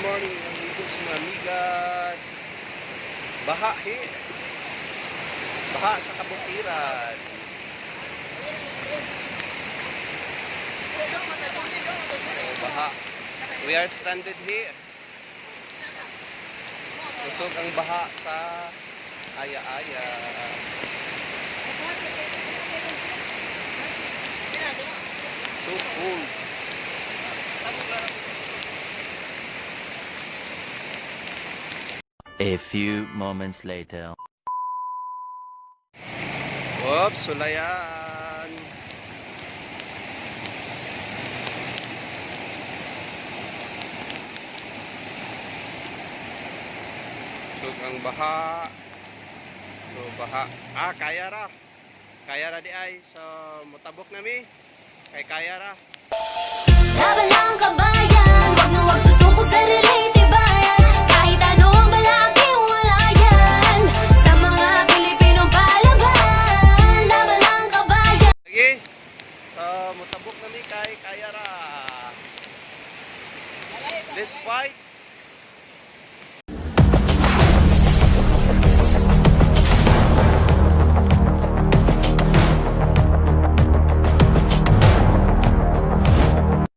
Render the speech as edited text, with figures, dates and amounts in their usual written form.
Morning, amigos, mga amigas. Baha here. Baha sa kabukiran. Oh, baha. We are stranded here. Kusog ang baha sa Aya-Aya. So cold. A few moments later. Whoops, sulayan. Kusog ang baha. So, baha. Ah, kaya ra. Kaya ra di ay. So, mutabok na mi. Kay kaya ra. Laban lang, kabayan. Huwag na huwag susuko, sarili tibayan. Kahit anong balaki, wala yan sa mga Pilipinong palaban. Laban lang, kabayan. Sige. So, mutabok na mi kay kaya ra. Let's fight.